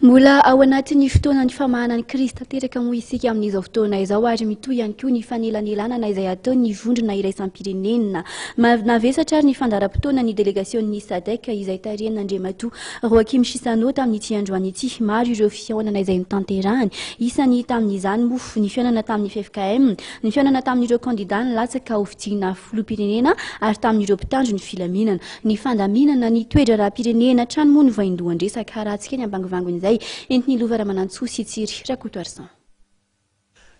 Mbola ao anatin'ny fotoanan'ny famahana ny krizy tanteraka moa isika amin'izao fotoana izao ary mitohy ihany koa ny fanelanelanana izay ataon'ny vondrona iraisam-pirenena. Navesatra ary ny fandaharam-potoana ny delegasion'ny Sadec izay tarihan'Andriamatoa Joaquim Chissano tamin'ity androany ity. Maro ireo fihaonana izay notanterahany. Isany tamin'izany moa ny fihaonana tamin'ny ffkm, ny fihaonana tamin'ireo kandida nilatsaka hofidiana filoham-pirenena ary tamin'ireo mpitandro ny filaminana. Ny fandaminana ny toe-draharaham-pirenena hatrany moa no vaindohan-dresaka harahantsika ny ambangovangony izay entin'i Lova Ramanantsoa sy Tsiry Rakotoarison.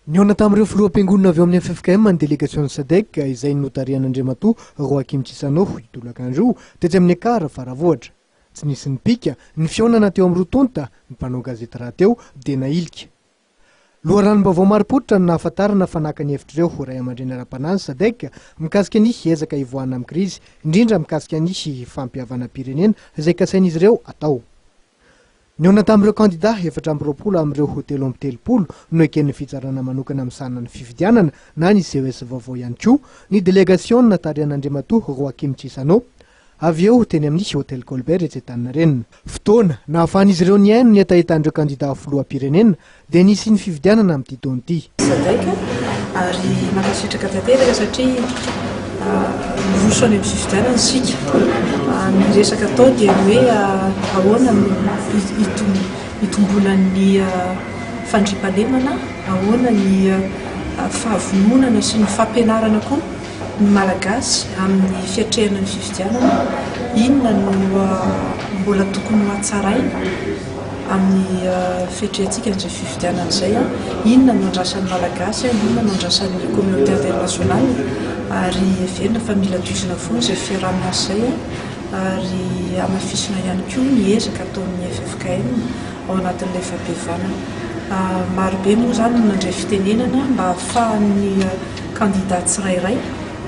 Nihaona tamin'ireo filoham-piangonana avy ao amin'ny ffkm ny delegasion'ny Sadec izay notarihan'Andriamatoa Joaquim Chissano io tolakandro io tetsy amin'ny Ekar Faravohitra. Tsy nisy nipika ny fihaonana teo amin'ny roa tonta, ny mpanao gazety rahateo dia nahilika. Loharanom-baovao marim-pototra no nahafantarana fa naka ny hevitr'ireo ray aman-dreny ara-panahy ny Sadec mikasika ny ezaka hivoahana amin'ny krizy, indrindra mikasika ny fampihavanam-pirenena izay kasain'izy ireo atao. Nihaona tamin'ireo kandidà 24 amin'ireo 33 noeken'ny fitsarana manokana misahana ny fifidianana na ny CES vaovao ihany koa ny delegasiona tarihan'Andriamatoa Joaquim Chissano. Avy eo, teny amin'ny Hotel Colbert etsy Antaninarenina. Fotoana nahafahan'izy ireo nihaino ny hetahetan'ireo kandidà ho filoham-pirenena dia ny hisian'ny fifidianana amin'ity taona ity. Sadec ary mankasitraka tanteraka satria miroso any amin'ny fifidianana isika. Ny resaka atao dia ny hoe ahoana no hitomboan'ny fandriampahalemana, ahoana ny fahavononana sy ny fampianarana koa. ny Malagasy amin'ny fiatrehana ny fifidianana, inona no mbola tokony ho hatsaraina amin'ny fiatrehantsika an'izay fifidianana izay, inona no andrasan'ny Malagasy, inona no andrasan'ny communauté internationale ary heverina fa mila tohizina foana izay fiaraha-miasa izay ary hamafisina ihany koa ny ezaka ataon'ny ffkm ao anatin'ilay fampihavanana. Marobe moa izany no nandray fitenenana mba hahafahan'ny kandida tsirairay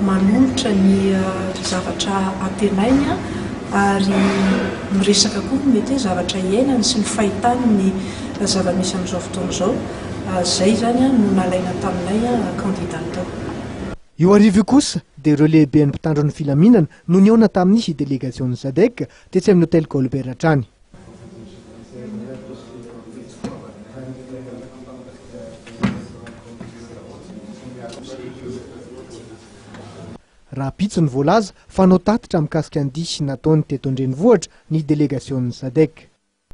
manolotra ny zavatra antenainy ary miresaka koa ny mety hoe zavatra iainany sy ny fahitany ny zava-misy amin'izao fotoana izao. Izay izany no nalaina taminay kandida tao. Io hariva io kosa dia ireo lehiben'ny mpitandro ny filaminana no nihaona tamin'ny delegasion'ny Sadec tetsy amin'ny Hotel Colbert hatrany. Rahampitso no voalaza fa hanao tatitra mikasika ny dihy nataony teto an-drenivohitra ny delegasionin'ny Sadec.